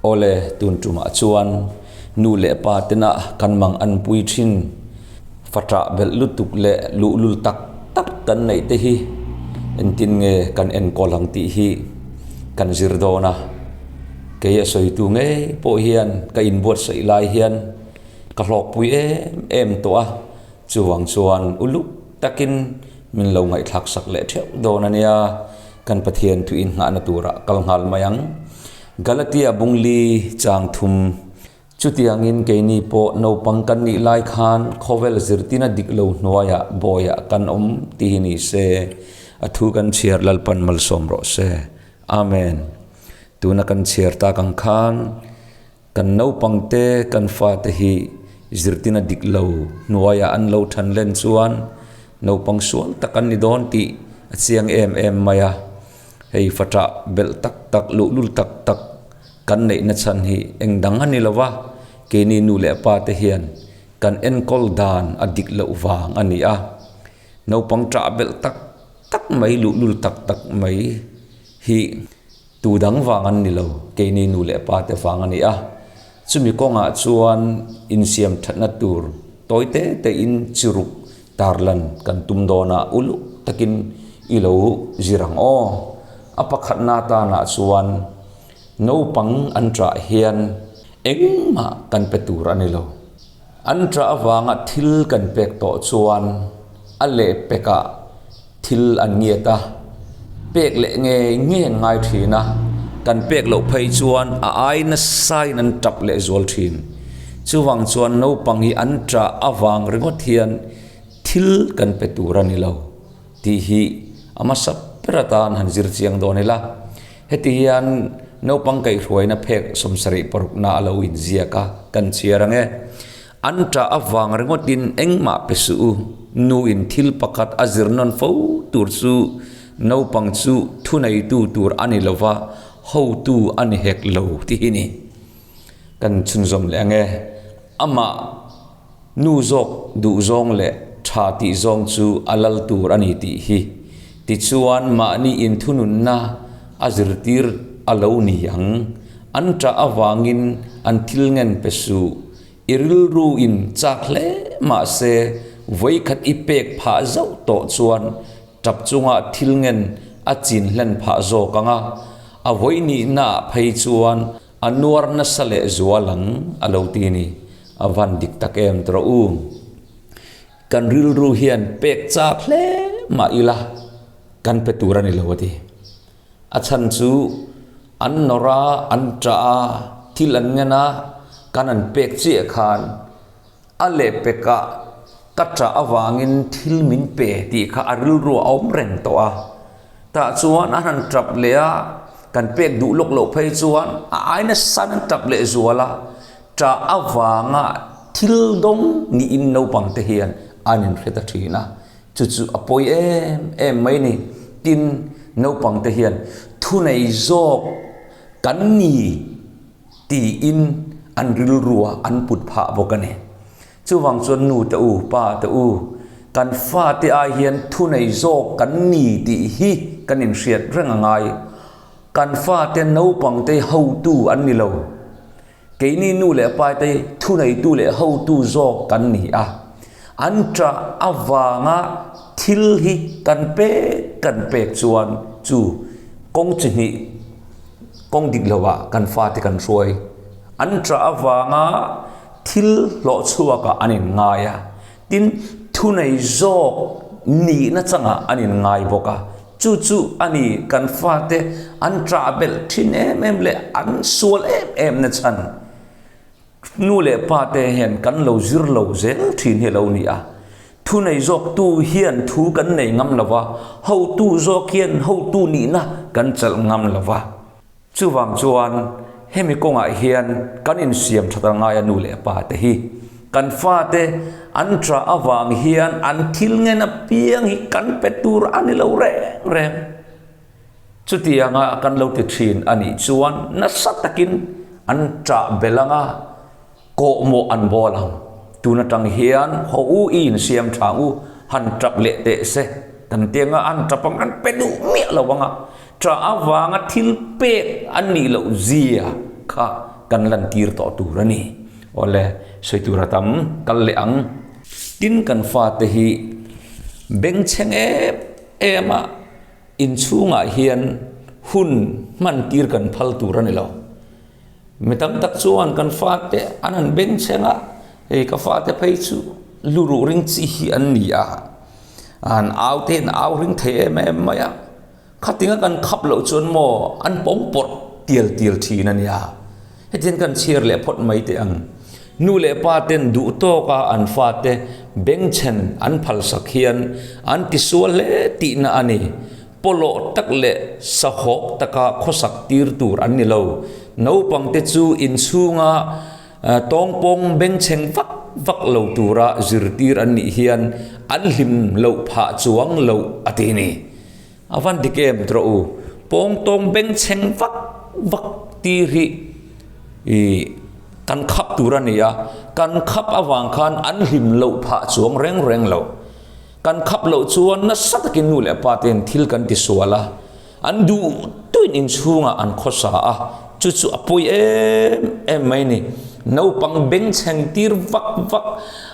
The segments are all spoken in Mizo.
Awle, tun tumah chuan nu leh pa tena kan mang an pui thin. Fa ṭah belh lutuk leh luhlul tak tak kan neih te hi engtin nge kan enkawl ang tih hi kan zir dawn a. Kei a sawitu ngei pawh hian ka inbuatsaih lai hian ka hlawkpui em em tawh a, chuvang chuan uluk takin min lo ngaihthlak sak leh theuh dawn a nia, kan Pathian thu inngahna turah kal nghal mai ang. Galatia bungli chang thum. Chutiangin keini pawh naupang kan nih lai khan khawvel zirtina dik lo hnuaiah bawiah kan awm tih hi ni se, a thu kan chhiar Lalpan malsawm rawh se. Amen. Tuna kan chhiar tak ang khan kan naupangte kan fate hi zirtina dik lo hnuaiah an lo than len chuan naupang sual tak an ni dawn tih a chiang em em mai a. Hei faṭah belh tak tak luhlul tak tak kan neihna chhan hi eng dang a ni lo va, keini nu leh pa te hian kan enkawl dan a dik loh vang a ni a. Naupang ṭah belh tak tak mai luhlul tak tak mai hi tu dang vang an ni lo, keini nu leh pa te vang a ni a. Chumi kawngah chuan insiam thatna tur tawi te tein chiruk tarlan kan tum dawn a, uluk takin i lo zir ang aw. A pakhatna atanah chuan naupang an ṭah hian engmah kan pe tur a ni lo. An ṭah avanga thil kan pek tawh chuan a lehpekah thil an ngiat a, pek leh ngei ngei an ngai thin a, kan pek loh phei chuan a ai nasain an tap leh zual thin. Chuvang chuan naupang hi an ṭah avang ringawt hian thil kan pe tur a ni lo tih hi a hmasa ber atan han zir chiang dawn ila. Heti hian naupang kaihhruaina phek 76 na a lo inziak a, kan chhiar ang e. An ṭah avang ringawtin engmah pe suh u. Nuin thil pakhat a zir nawn fo tur chu naupang chu thuneitu tur a ni lova, hotu a ni hek lo tih hi ni. Kan chhunzawm leh ang e. Amah nu zawk duhzawng leh ṭha tih zawng chu a lal tur a ni tih hi. Tichuan mahni inthununna a zirtir a lo ni ang. An ṭah avangin an thil ngen pe suh. I rilru in chak hle mahse vawikhat i pek phah zauh tawh chuan ṭap chunga thil ngen a chin hlen phah zawk ang a, a vawihnihna ah phei chuan a nuar nasa leh zual ang a lo ti ni. A van dik tak em tawh u. Kan rilru hian pek chak hle mah ila kan pe tur a ni lo a ti. A chhan chu an nawr a, an ṭah a, thil an ngen a, kan an pek chiah khan a lehpekah ka ṭah avangin thil min pe tih kha a rilru a awm reng tawh a. Tah chuan an han ṭap leh a, kan pek duh lawk loh phei chuan a ai nasa an ṭap leh zual a, ṭah avanga thil dawng niin naupangte hian an inhre ta ṭhin a. Chu chu a pawi em em mai ni. Tin, naupangte hian thunei zawk kan ni tiin an rilrua an put phah bawk a ni. Chuvang chuan nu te u, pa te u, kan fate ai hian thunei zawk kan ni tih hi kan inhriat reng a ngai. Kan fate naupangte hotu an ni lo. Keini nu leh paite thuneitu leh hotu zawk kan ni a, an ṭah avanga thil hi kan pek kan pek chuan chu kawng chi hnih, kawng dik lovah kan fate kan hruai. An ṭah avanga thil hlawh chhuakah an inngai a, tin thunei zawk nihna changah an inngai bawk a. Chu chu a ni kan fate an ṭah belh ṭhin em em leh an sual em em na chhan. Nu leh pa te hian kan lo zir lo zel ṭhin hi a lo ni a. Thunei zawktu hian thu kan nei ngam lo va, hotu zawk hian hotu nihna kan chalh ngam lo va. Chuvang chuan hemi kawngah hian kan insiam that a ngai a nu leh pa te hi. Kan fate an ṭah avang hian an thil ngen apiang hi kan pe tur a ni lo reng reng. Chutianga kan lo ti ṭhin a nih chuan nasa takin an ṭah belh anga kawhmawh an bawl ang. Tun aṭang hian haw u i insiam ṭha ang u, han ṭap leh teh se. Kan tianga an ṭap ang an pe duh miah lo ang a. Ṭah avanga thil pek an nih loh zia kha kan lantir tawh tur a ni. Awle, sawi tur a tam, kal leh ang. Tin kan fate hi bengchheng em em a, inchhungah hian hun hman tir kan phal tur a ni lo. Mi tam tak chuan kan fate an han bengchheng a, hei ka fate phei chu lu ruh ring chi hi an ni a, an au te hian au ring thei em em mai a. Khatinga kan khap loh chuan maw an pawng pawrh tial tial thin a nia. Hetiang kan chhiar leh phawt mai teh ang. Nu leh pa ten duh tawka an fate bengchhen an phalsak hian an tisual hle tihna a ni. Pawlawh tak leh sahawk taka khawsak tir tur an ni lo. Naupangte chu inchhunga tawngpawng bengchheng vak vak lo tura zirtir an nih hian an hlim loh phah chuang loh a ti ni. A van dik em trawh u, pawngtawng bengchheng vak vak tir hi ih kan khap tur a ni a, kan khap avang khan an hlim loh phah chuang reng reng lo. Kan khap loh chuan nasa takin nu leh pa te'n thil kan tisual a, an duh tuin inchhungah an khawsa a, chu chu a pawi em em mai ni. Naupang bengchheng tir vak vak,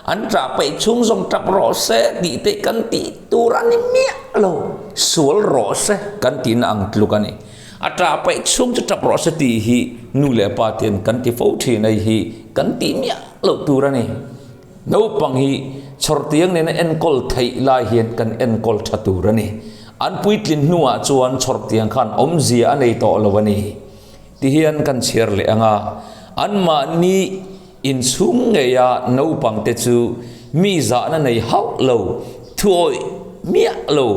an ṭah peih chhung zawng ṭap rawh se tih te kan tih tur a ni miah lo, sual rawh se kan tihna ang tluk a ni. A ṭah peih chhung chu ṭap rawh se tih hi nu leh pa ten kan ti fo ṭhin hei hi kan tih miah loh tur a ni. Naupang hi chhawrtiang nena enkawl theih lai hian kan enkawl ṭha tur a ni. An puitlin hnuah chuan chhawrtiang khan awmzia a nei tawh lo a ni. Tihian kan chhiar leh ang a, anmahni inchhung ngeia naupangte chu mi zahna nei hauh lo, thuawih miah lo,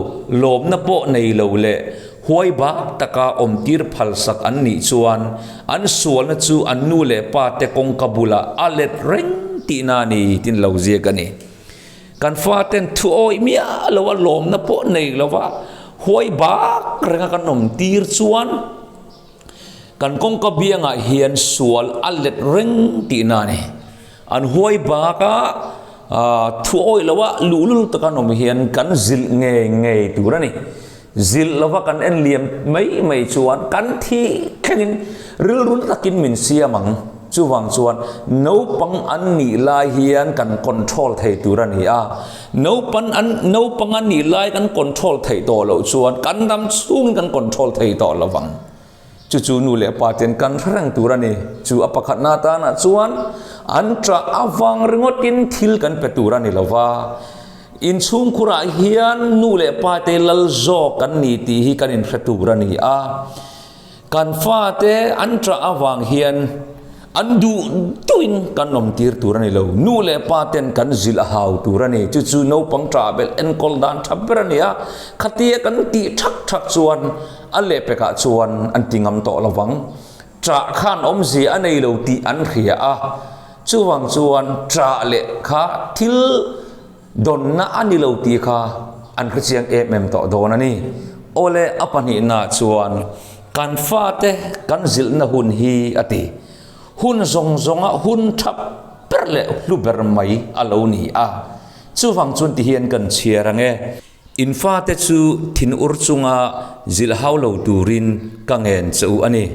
lawmna pawh nei lo leh huai bak taka awmtir phalsak an nih chuan an sualna chu an nu leh pate kawngka bulah a let reng tihna a ni tin lo ziak a ni. Kan faten thuawih miah loa lawmna pawh nei lova huai bak renga kan awmtir chuan, Kan kawngka biangah hian sual a let reng tihna a ni. An huai bakah thu awih loa luhlul taka an awm hian kan zilh ngei ngei tur a ni. Zilh lova kan en liam mai mai chuan kan thih thlengin rilru na takin min siam ang. Chuvang chuan naupang an nih lai hian kan control thei tur a ni a. Naupan an naupang a nih lai kan control theih tawh loh chuan kan ram chhungin kan control thei tawh lo vang. Chu chu nu leh pa ten kan hre reng tur a ni. Chu a pakhatna atana chuan an ṭah avang ringawtin thil kan pe tur a ni lo va. Inchhungkhurah hian nu leh pa te lal zawk kan ni tih hi kan inhre tur a ni a. Kan fate an ṭah avang hian an duh duhin kan awmtir tur a ni lo. Nu leh pa ten kan zilh a hau tur a ni. Chu chu naupang ṭah belh enkawl dan ṭha ber a ni a. Khatia kan tih ṭhak ṭhak chuan a lehpekah chuan an ti ngam tawh lo vang. Ṭah khan awmzia a nei lo tih an hria a. Chuvang chuan ṭah leh kha thil Dawnna a ni lo tih kha an hrechiang em em tawh dawn a ni. Awle a pahnihna chuan kan fate kan zilhna hun hi a ti. Hun zawng zawnga hun tha ber leh hlu ber mai a lo ni a. Chuvang chuan tihian kan chhiar ang e. In fate chu thinur chunga zilh hau lo turin ka ngen che u a ni.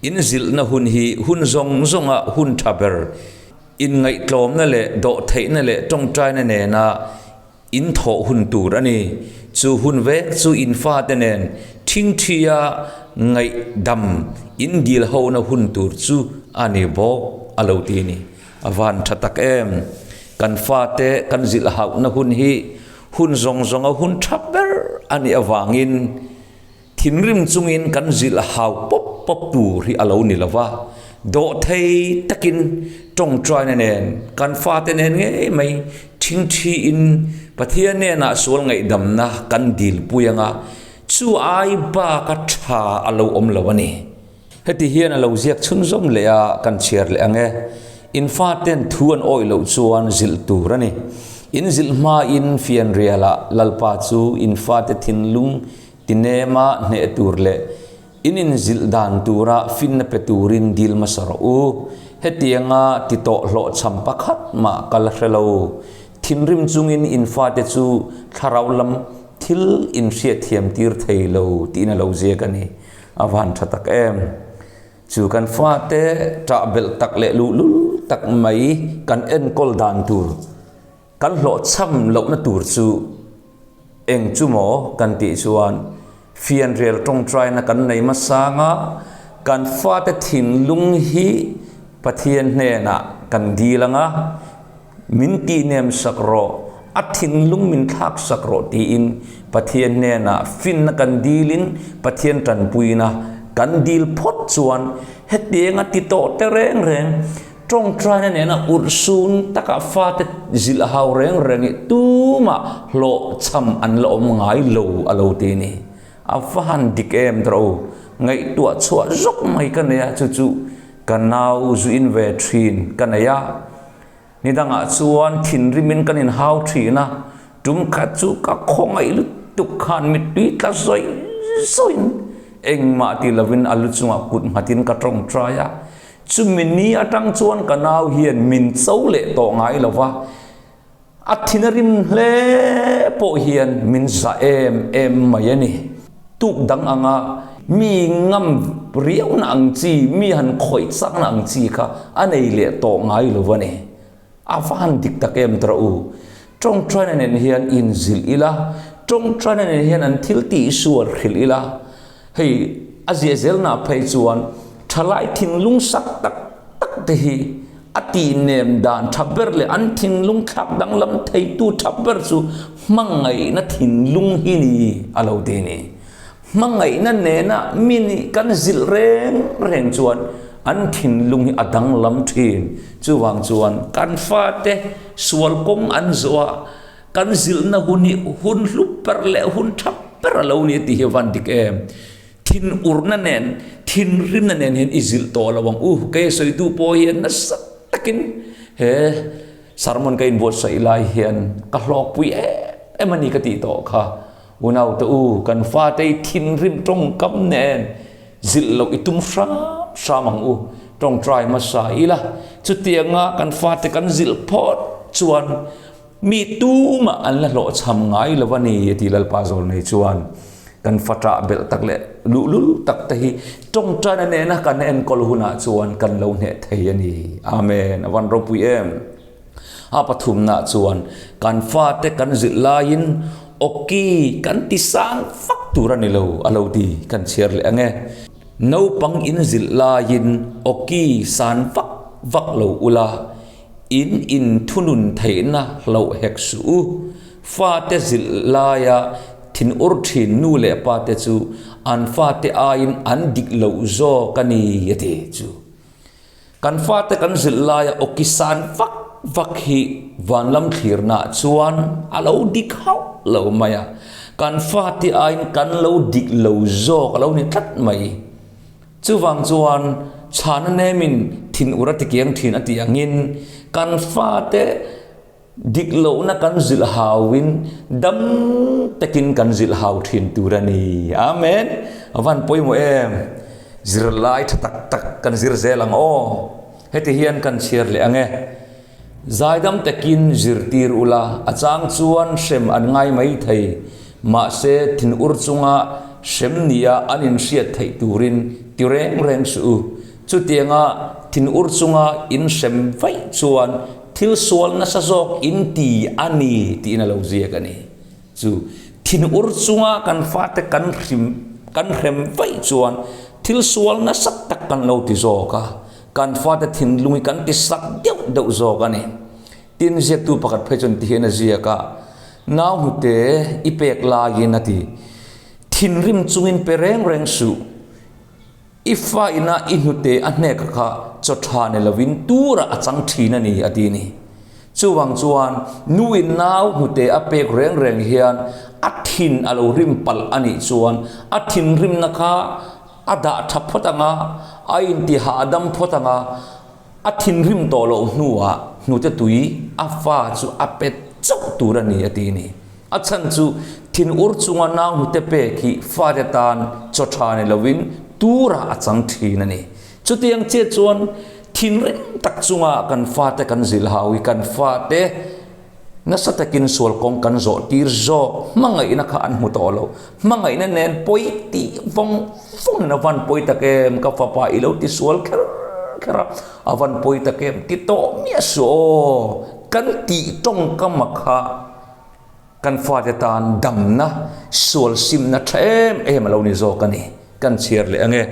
In zilhna hun hi hun zawng zawnga hun tha ber Inngaihtlawmna leh dawhtheihna leh tawngtaina nena in thawh hun tur a ni. Chu hun vek chu in fate nen thingthia ngaihdam in dil hona hun tur chu a ni bawk a lo ti a ni. A van tha tak em! Kan fate kan zilh hauhna hun hi hun zawng zawnga hun tha ber a nih avangin, Thinrim chungin kan zilh hau pawp pawp tur hi a lo ni lo va, dawhthei takin tawngtaina nen kan fate nen ngei mai thingthiin Pathian hnenah sual ngaihdamna kan dilpui anga chu ai baka tha a lo awm lo a ni. Heti hian a lo ziak chhunzawm leh a, kan chhiar leh ang e. In faten thu an awih loh chuan zilh tur a ni. In zilh hmain fianrialah Lalpa chu in fate thinlung tinema hneh tur leh in inzilh dan tura finna pe turin dil hmasa rawh u. Hetianga ti tawh hlawhchham pakhat mah ka la hre lo. Thinrim chungin in fate chu thlarau lam thil in hriatthiam tir thei lo tiin a lo ziak a ni. A van tha tak em. Chu kan fate ṭah belh tak leh luhlul tak mai kan enkawl dan tur, kan hlawhchham lohna tur chu eng chu maw kan tih chuan fianrial ṭawngṭaina kan nei hmasang a, kan fate thinlung hi Pathian hnenah kan dil ang a, Min tihnem sak rawh, a thinlung min thlak sak rawh tiin Pathian hnenah finna kan dilin Pathian tanpuina kan dil phawt chuan hetianga ti tawh te reng reng tawngtaina nena urhsun taka fate zilh hau reng reng hi tumah hlawhchham an la awm ngai lo a lo ti ni. A va han dik em tawh u, ngaihtuah chhuah zawk mai ka nei a, chu chu ka nau zuin ve thin ka nei a. Ni dangah chuan thinrimin kan inhau thin a, tum khat chu ka khawngaih lutuk khan mittui tla zawih zawihin engmah ti lovin a lu chungah kut nghatin ka tawngtai a. Chumi ni atang chuan ka nau hian min cho leh tawh ngai lo va, a thin a rim hle pawh hian min za em em mai a ni. Tuk dang anga mi ngam riauna ang chi, mi han khawih chakna ang chi kha a nei leh tawh ngai lo a ni. A va han dik tak em tawh u. Tawngtaina nen hian inzilh ila, tawngtaina nen hian an thil tih sual hrilh ila, hei a ziah zelna phei chuan thalai thinlung sak tak tak te hi a tihnem dan tha ber leh an thinlung thlak danglam theitu tha ber chu hmangaihna thinlung hi ni a lo ti a ni. Hmangaihna nena mi nih kan zilh reng reng chuan an thinlung hi a danglam thin. Chuvang chuan kan fate sual kawng an zawh a, kan zilhna hun hi hun hlu ber leh hun tha ber a lo ni tih hi a van dik em. Thinurna nen, thinrimna nen hian i zilh tawh lo ang u. Kei a sawitu pawh hian nasa takin he sermon ka inbuatsaih lai hian ka hlawkpui em em a ni ka tih tawh kha. Unaute u, kan fate i thinrim tawngkam nen zilh loh i tum hram hram ang u. Tawngtai hmasa ila, chutianga kan fate kan zilh phawt chuan Mi tumah an la hlawhchham ngai lo a ni, a ti Lalpa Zawlnei chuan. Kan fa ṭah belh tak leh luhlul tak te hi ṭawngṭaina nena kan enkawl hunah chuan kan lo hneh thei a ni. Amen. A van ropui em! A pathumnaah chuan kan fate kan zilh laiin awki kan ti sang fak tur a ni lo, a lo ti kan chhiar leh ang e. Naupang in zilh laiin awki san vak vak lo ula, In inthunun theihna hlauh hek suh u. Fate zilh laia thinur thin nu leh pate chu an fate aiin an dik loh zawk a ni, a ti chu. Kan fate kan zilh laia awki san vak vak hi vanlam thlirnaah chuan a lo dik hauh lo mai a, kan fate aiin kan lo dik lo zawk a lo ni tlat mai. Chuvang chuan chhana nemin thinur a tikiang thin a tih angin kan fate dik lohna kan zilh hauin dam takin kan zilh hau thin tur a ni. Amen. A van pawimawh em? Zirlai tha tak tak kan zir zel ang aw. Heti hian kan chhiar leh ang e. Zaidam takin zirtir ula, a chang chuan hrem an ngai mai thei. Mahse, thinur chunga hrem nia an inhriat theih turin ti reng reng suh u. Chutianga thinur chunga in hrem vaih chuan thil sual nasa zawk in ti a ni tiin a lo ziak a ni. Chu thinur chunga kan fate kan hrim kan hrem vaih chuan thil sual nasa tak kan lo ti zawk a. Kan fate thinlung hi kan ti sak deuh deuh zawk a ni. Tin, ziaktu pakhat phei chuan ti hian a ziak a, Nau hnute i pek laiin a ti, Thinrim chungin pe reng reng suh, i fa ina i hnute a hnek kha chaw tha ni lovin turah a chang thin a ni, a ti a ni. Chuvang chuan nuin nau hnute a pek reng reng hian a thin a lo rim palh a nih chuan a thinrimna kha A dah tha phawt ang a, a inti hahdam phawt ang a, a thinrim tawh loh hnuah hnute tui a fa chu a pe chauh tur a ni a ti a ni. A chhan chu thinur chunga nau hnute pek hi fate tan chaw tha ni lovin turah a chang thin a ni. Chutiang chiah chuan thinrim tak chunga kan fate kan zilh hau hi kan fate. Nasa takin sual kawng kan zawh tir zawk, hmangaihna kha an hmu tawh lo. Hmangaihna nen pawi tih vawng vawngin a van pawi tak em, ka fapa i lo ti sual kher kher a, a van pawi tak em ti tawh miah suh aw, kan tih tawngkam a kha kan fate tan damna, sual simna tha em em a lo ni zawk a ni. Kan chhiar leh ange.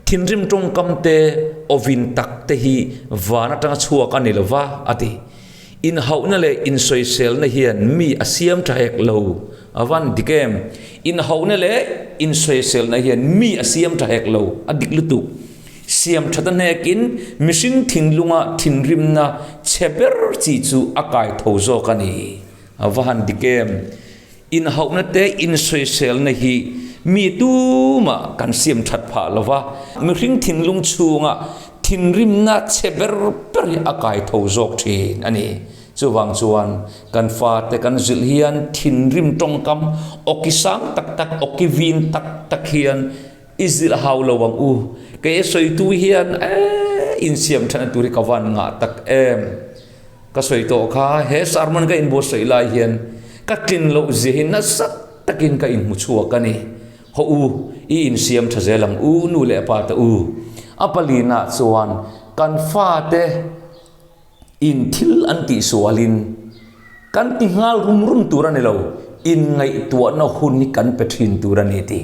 Thinrim tawngkam te, awin tak te hi van atanga chhuak a ni lova, a ti. Inhauhna leh insawiselna hian mi a siam tha hek lo. A van dik em? Inhauhna leh insawiselna hian mi a siam tha hek lo. A dik lutuk. Siam that a hnekin mihring thinlunga thinrimna chhe ber chi chu a kai tho zawk a ni. A va han dik em? Inhauhna te insawiselna hi mi tumah kan siam that phah lo va, mihring thinlung chhunga thinrimna chhe ber ber hi a kai tho zawk thin a ni. Chuvang chuan kan fate kan zilh hian thinrim tawngkam awki sang tak tak, awki vin tak tak hian i zilh hau lo ang u. Kei a sawitu hian eeh insiam thatna tur hi ka van ngah tak em. Ka sawi tawh kha, he sermon ka inbuatsaih lai hian ka tlin loh zia hi nasa takin ka inhmu chhuak a ni. Haw u, i insiam tha zel ang u, nu leh pa te u. A palinah chuan kan fate in thil an tih sualin kan ti nghal rum rum tur a ni lo, inngaihtuahna hun hi kan pe thin tur a ni ti.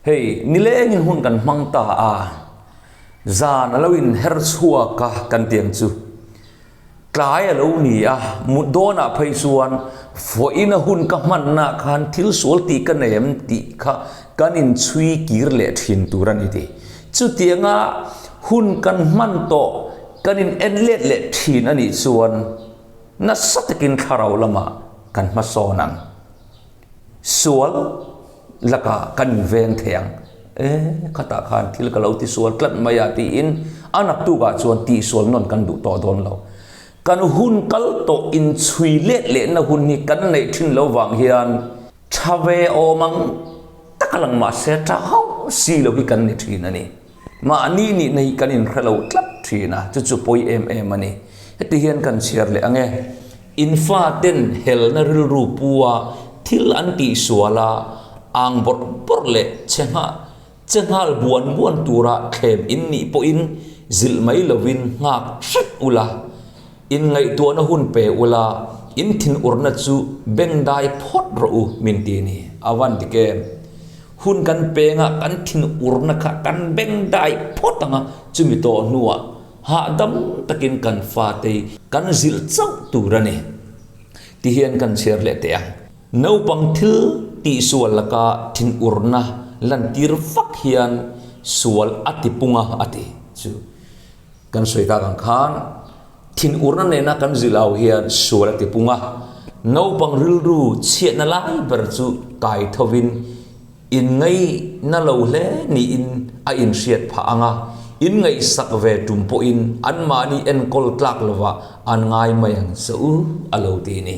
Hei, nilengin hun kan hmang ta a. Zan a lo inher chhuak a kan ti ang chu. Tlai a lo ni a, mut dawnah phei chuan vawiin a hun ka hmannaah khan thil sual tih ka nei em tih kha kan inchhui kir leh thin tur a ni ti. Chutianga hun kan hman tawh kan in en let leh thin a nih chuan nasa takin thlarau lamah kan hmasawn ang. Sual lakah kan inveng thei ang. E, khatah khan thil ka lo tisual tlat mai a tiin a naktukah chuan tihsual nawn kan duh tawh dawn lo. Kan hun kal tawh inchhui let lehna hun hi kan neih thin lo vang hian tha ve awm ang tak a lang mahse tha hauh si lo hi kan ni thin a ni. Mahni nihna hi kan inhre lo tlat thin a, chu chu pawi em em a ni. Heti hian kan chhiar leh ang e. In faten helna rilru pu a thil an tih sual a, ang bawrh bawrh leh che nghah che nghal buan buan tura thlem in nih pawhin zilh mai lovin nghak hret ula, in ngaihtuahna hun pe ula, in thinurna chu bengdai phawt rawh u min ti ni. A van dik em? Hun kan peng a, kan thinurna kha kan bengdai phawt ang a, chumi tawh hnuah Hahdam takin kan fate kan zilh chauh tur a ni. Ti hian kan chhiar leh teh ang. Naupang thil tihsual laka thinurna lantir vak hian sual a ti pung a a ti chu. Kan sawi tak ang khan thinurna nena kan zilh au hian sual a ti pung a. Naupang rilru chhiatna lai ber chu kai thovin Inngaihna lo hle niin a inhriat phah ang a, inngaihsak ve tum pawhin anmahni enkawl tlak lovah an ngai mai ang che u a lo ti ni.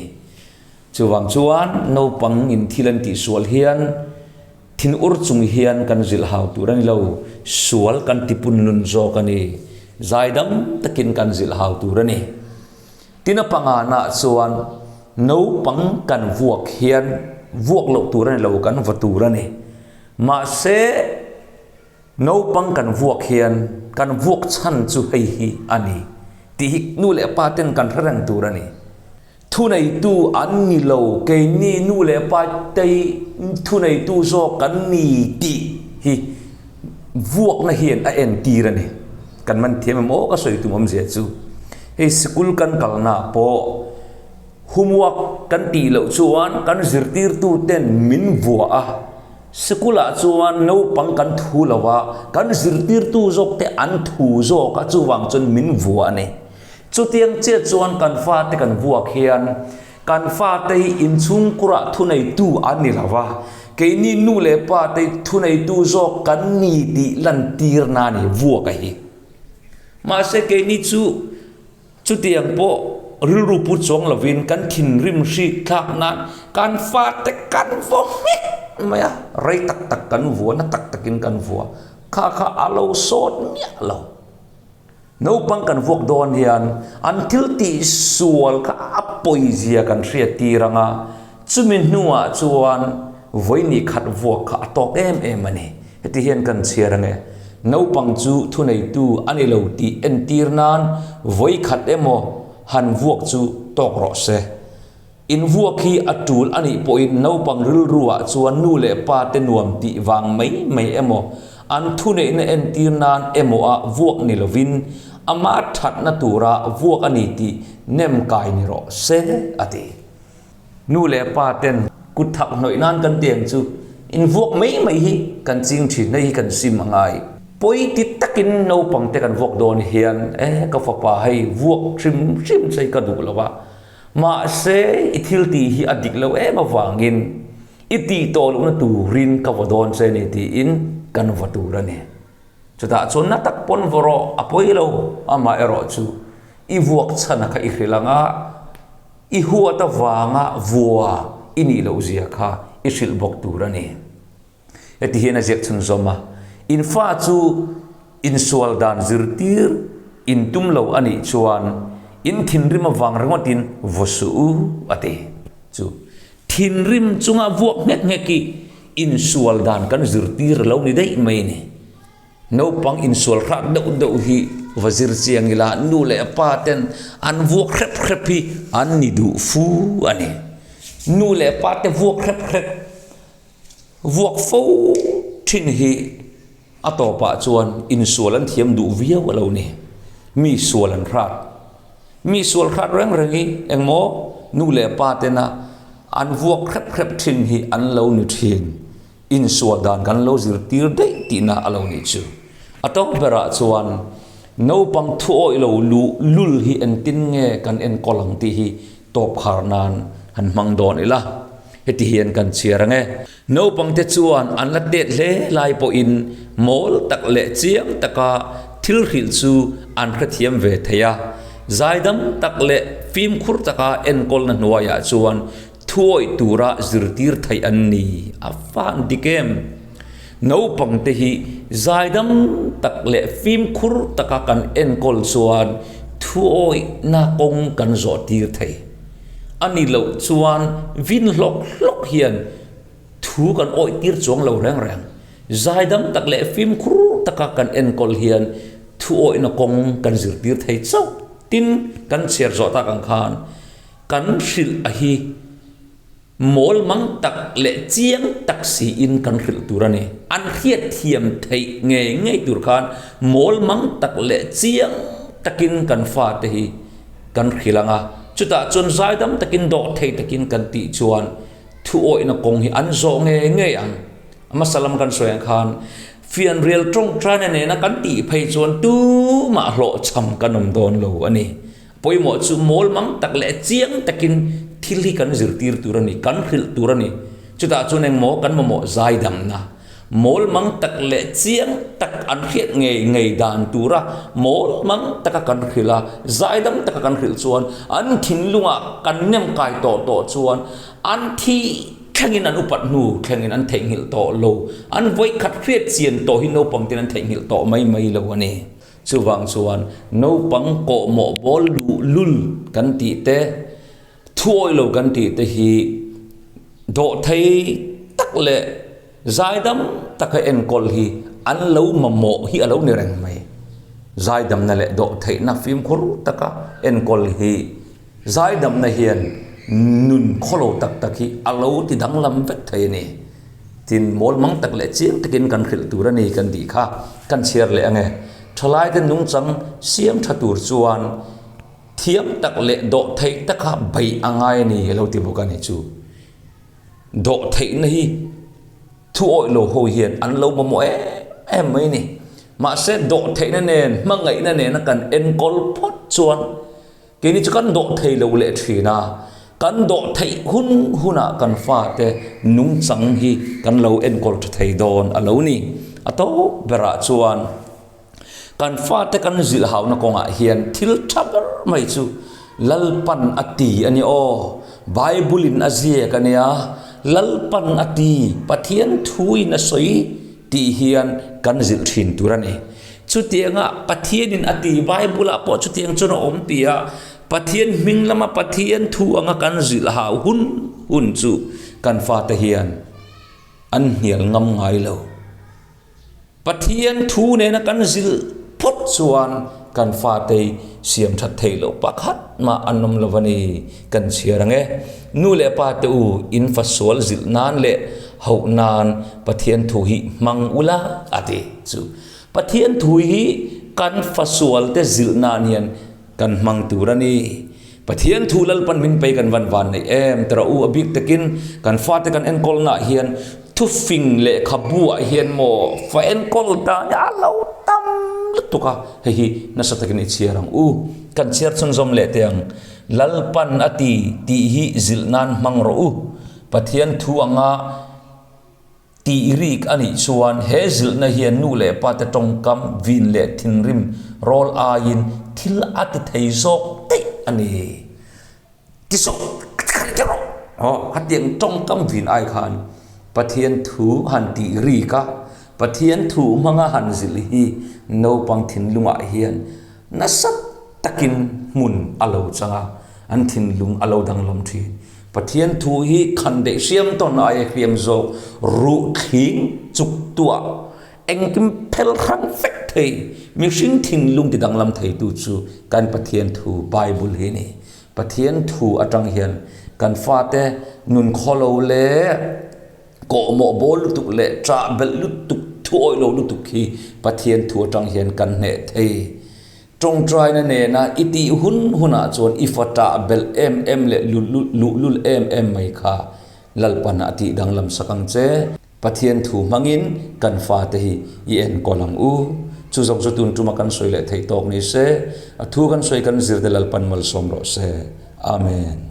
Chuvang chuan naupang in thil an tihsual hian thinur chung hian kan zilh hau tur a ni lo, sual kan tipunlun zawk a ni. Zaidam takin kan zilh hau tur a ni. Tin a pangana chuan naupang kan vuak hian vuak loh tur a ni lo, kan va tur a ni. Mahse naupang kan vuak hian kan vuak chhan chu hei hi a ni tih hi nu leh pa ten kan hre reng tur a ni. Thuneitu an ni lo, keini nu leh pa te hi thuneitu zawk kan ni tih hi vuakna hian a entir a ni. Kan man thiam em aw ka sawi tum awmzia chu hei sikul kan kalna pawh homework kan tih loh chuan kan zirtirtu ten min vuah a, sikulah chuan naupang kan thu lo a, kan zirtirtu zawk te an thu zawk a chuvang chuan min vuah a ni. Chutiang chiah chuan kan fate kan vuak hian Kan fate hi inchhungkurah thuneitu an ni lo va, keini nu leh pa te hi thuneitu zawk kan ni tih lantirna a ni vuaka hi. Mahse keini chu chutiang pawh rilru pu chuang lovin kan thinrim hrik thlak nan kan fate kan vaw nghek mai a, rei tak tak kan vua, na tak takin kan vua, kha kha a lo sawt miah lo. Naupang kan vuak dawn hian an thil tih sual kha a pawizia kan hriattir ang a, chumi hnuah chuan vawi khat vuak kha a tawk em em a ni. Heti hian kan chhiar ang e, Naupang chu thuneitu a ni lo tih entir nan vawi khat emaw han vuak chu tawk rawh se. Invuak hi a tul a nih pawhin naupang rilruah chuan nu leh pa te nuam tih vang mai mai emaw, an thuneihna entir nan emaw ah vuak ni lovin ama thatna tura vuak a ni tih nem kai ni rawh se, a ti. Nu leh pa ten kut thak hnawih nan kan ti ang chu invuak mai mai hi kan ching thin, hei hi kan sim a ngai. Pawi ti takin naupang te kan vuak dawn hian, E ka fapa hei vuak hrim hrim che hi ka duh lo a, Mahse, i thil tih hi a dik lo em avangin i tih tawh lohna turin ka vaw dawn che ni tiin kan vaw tur a ni. Chutah chuan na tak pawn vaw rawh, a pawi lo, amah erawh chu i vuak chhan a kha i hrilh ang a, i huat avanga vua i nih loh zia kha i hrilh bawk tur a ni. Heti hian a ziak chhunzawm a, In fa chu insual dan zirtir in tum lo a nih chuan in thinrim avang ringawtin vaw suh u, a ti. Chu thinrim chunga vuak nghek nghek hi insual dan kan zirtir lo ni daih mai ni. Naupang insual hrat deuh deuh hi va zir chiang ila nu leh pa ten an vuak hrep hrep hi an ni duh fu a ni. Nu leh pa te vuak hrep hrep. Vuak fo thin hi a tawpah chuan insual an thiam duh viau a lo ni. Mi sual an hrat. Mi sual hrat reng reng hi engmaw nu leh pa tena an vuak hrep hrep thin hi an lo ni thin. Insual dan kan lo zirtir daih tihna a lo nih chu. A tawp berah chuan naupang thuawih lo luh lul hi engtin nge kan enkawl ang tih hi tawp khar nan han hmang dawn ila, heti hian kan chhiar ang e. Naupangte chuan an la tet hle lai pawhin mawl tak leh chiang taka thil hrilh chu an hrethiam ve thei a. Zaidam tak leh fimkhur taka enkawlna hnuaiah chuan thuawih tura zirtir theih an ni a fan dik em? Naupangte hi zaidam tak leh fimkhur taka kan enkawl chuan thuawihna kawng kan zawh tir thei. A ni loh chuan vin hlawk hlawk hian thu kan awih tir chuang lo reng reng. Zaidam tak leh fimkhur taka kan enkawl hian thuawihna kawng kan zirtir thei chauh. Tin, kan chhiar zawh tak ang khan kan hrilh a hi. Mawl mang tak leh chiang tak siin kan hrilh tur a ni. An hriatthiam theih ngei ngei tur khan mawl mang tak leh chiang takin kan fate hi kan hrilh ang a. Chutah chuan zaidam takin dawh thei takin kan tih chuan thuawihna kawng hi an zawh ngei ngei ang. A hmasa lam kan sawi ang khan fianrial tawngtaina nena kan tih phei chuan tumah hlawhchham kan awm dawn lo a ni. Pawimawh chu mawl mang tak leh chiang takin thil hi kan zirtir tur a ni, kan hrilh tur a ni. Chutah chuan engmaw kan mamawh zaidamna, mawl mang tak leh chiang tak an hriat ngei ngei dan tura mawl mang taka kan hrilh a, zaidam taka kan hrilh chuan an thinlungah kan nem kai tawh tawh chuan an thi thlengin an upat hnu thlengin an theihnghilh tawh lo, an vawikhat hriat chian tawh hi naupang ten an theihnghilh tawh mai mai lo a ni. Chuvang chuan naupang kawhmawh bawl luh lul kan tih te, thuawih lo kan tih te hi dawhthei tak leh zaidam taka enkawl hi an lo mamawh hi a lo ni reng mai. Zaidamna leh dawhtheihna fimkhur taka enkawl hi zaidamna hian nun khawlo tak tak hi a lo ti danglam vek thei a ni. Tin, mawl mang tak leh chiang takin kan hrilh tur a ni kan tih kha kan chhiar leh ang e. Thalaite nungchang siam tha tur chuan thiam tak leh dawh theih taka beih a ngai a ni a lo ti bawk a ni chu. Dawh theihna hi thu awih lo ho hian an lo mamawh em em mai a ni. Mahse, dawh theihna nen hmangaihna nena kan enkawl phawt chuan Keini chu kan dawh thei lo leh thin a, kan dawh theih hun hunah kan fate nungchang hi kan lo enkawl tha thei dawn a lo ni. A tawp berah chuan kan fate kan zilh hauna kawngah hian thil tha ber mai chu Lalpan a ti a ni aw, Bible in a ziak a nia, Lalpan a ti, Pathian thuin a sawi tih hian kan zilh thin tur a ni. Chutianga Pathianin a ti, Bible-ah pawh chutiang chuan a awm ti a, Pathian hming lama Pathian thu anga kan zilh hau hun hun chu kan fate hian an hnial ngam ngai lo. Pathian thu nena kan zilh phawt chuan kan fate siam that theih loh pakhat mah an awm lo a ni. Kan chhiar ang e. Nu leh pa te u, in fa sual zilh nan leh hauh nan Pathian thu hi hmang ula a ti chu. Pathian thu hi kan fa sual te zilh nan hian kan hmang tur a ni. Pathian thu Lalpan min pei kan van van nei em tawh u, a bik takin kan fate kan enkawlnaah hian thufing lehkhabu ah hian maw fa enkawl dan hi a lo tam lutuk a, hei hi nasa takin i chhiar ang u. Kan chhiar chhunzawm leh teh ang, Lalpan a ti tih hi zilh nan hmang rawh u, Pathian thu anga Tih rik a nih chuan he zilhna hian nu leh pa te tawngkam, vin leh thinrim rawl aiin thil a ti thei zawk daih a ni. Ti sawk khat khat rawh. Aw, hetiang tawngkam vin ai khan Pathian thu han tih rik a, Pathian thu hmanga han zilh hi naupang thinlungah hian nasa takin hmun a lo chang a, an thinlung a lo danglam thin. Pathian thu hi khan deih hriam tawn aia hriam zawk ruh thling chuk tuah engkim phel hrang vek thei mihring thinlung ti danglam theitu chu kan Pathian thu Bible hi a ni. Pathian thu atang hian kan fate nun khawlo leh kawhmawh bawl lutuk leh ṭah belh lutuk thu awih lo lutuk hi Pathian thu atang hian kan hneh thei. Ṭawngṭaina nena i tih hun hunah chuan i fa ṭah belh em em leh luhlul em em mai kha Lalpan a tih danglam sak ang che. Pathian thu hmangin kan fate hi i enkawl ang u. Chu zawng chu tun ṭuma kan sawi leh theih tawk ni se, a thu kan sawi kan zir te Lalpan malsawm rawh se. Amen.